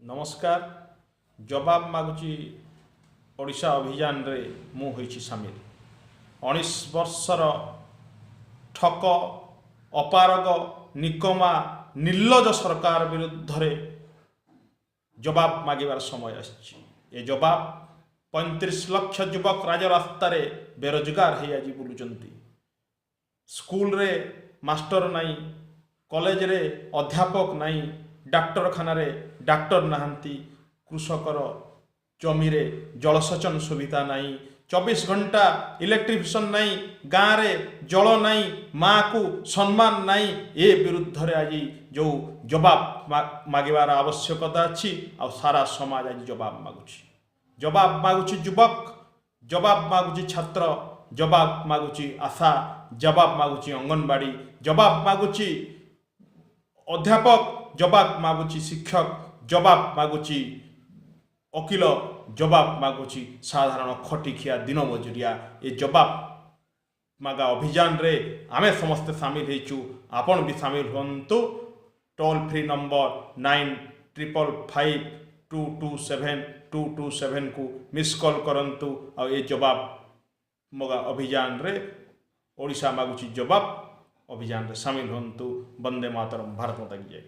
ନମସ୍କାର। ଜବାବ ମାଗୁଛି ଓଡ଼ିଶା ଅଭିଯାନରେ ମୁଁ ହୋଇଛି ସାମିଲ। 19 ବର୍ଷର ଠକ, ଅପାରଗ, ନିକମା, ନିର୍ଲଜ ସରକାର ବିରୁଦ୍ଧରେ ଜବାବ ମାଗିବାର ସମୟ ଆସିଛି। ଏ ଜବାବ, 35 ଲକ୍ଷ ଯୁବକ ରାଜରାସ୍ତାରେ ବେରୋଜଗାର ହେଇ ଆଜି ବୁଲୁଛନ୍ତି। ସ୍କୁଲରେ ମାଷ୍ଟର ନାହିଁ, କଲେଜରେ ଅଧ୍ୟାପକ ନାହିଁ, ଡାକ୍ତରଖାନାରେ ଡାକ୍ତର ନାହାନ୍ତି, କୃଷକର ଜମିରେ ଜଳସେଚନ ସୁବିଧା ନାହିଁ, 24 ଘଣ୍ଟା ଇଲେକ୍ଟ୍ରିଫିକେସନ୍ ନାହିଁ, ଗାଁରେ ଜଳ ନାହିଁ, ମାଆକୁ ସମ୍ମାନ ନାହିଁ। ଏ ବିରୁଦ୍ଧରେ ଆଜି ଯେଉଁ ଜବାବ ମାଗିବାର ଆବଶ୍ୟକତା ଅଛି। ଆଉ ସାରା ସମାଜ ଆଜି ଜବାବ ମାଗୁଛି। ଜବାବ ମାଗୁଛି ଯୁବକ, ଜବାବ ମାଗୁଛି ଛାତ୍ର, ଜବାବ ମାଗୁଛି ଆଶା, ଜବାବ ମାଗୁଛି ଅଙ୍ଗନବାଡ଼ି, ଜବାବ ମାଗୁଛି ଅଧ୍ୟାପକ, ଜବାବ ମାଗୁଛି ଶିକ୍ଷକ, ଜବାବ ମାଗୁଛି ଓକିଲ, ଜବାବ ମାଗୁଛି ସାଧାରଣ ଖଟିଖିଆ ଦିନ ମଜୁରିଆ। ଏ ଜବାବ ମାଗା ଅଭିଯାନରେ ଆମେ ସମସ୍ତେ ସାମିଲ ହେଇଛୁ। ଆପଣ ବି ସାମିଲ ହୁଅନ୍ତୁ। Toll free number 9555227227କୁ miss call କରନ୍ତୁ ଆଉ ଏ ଜବାବ ମଗା ଅଭିଯାନରେ, ଓଡ଼ିଶା ମାଗୁଛି ଜବାବ ଅଭିଯାନରେ ସାମିଲ ହୁଅନ୍ତୁ। ବନ୍ଦେ ମାତରମ୍, ଭାରତ ମାତା କି ଜୟ।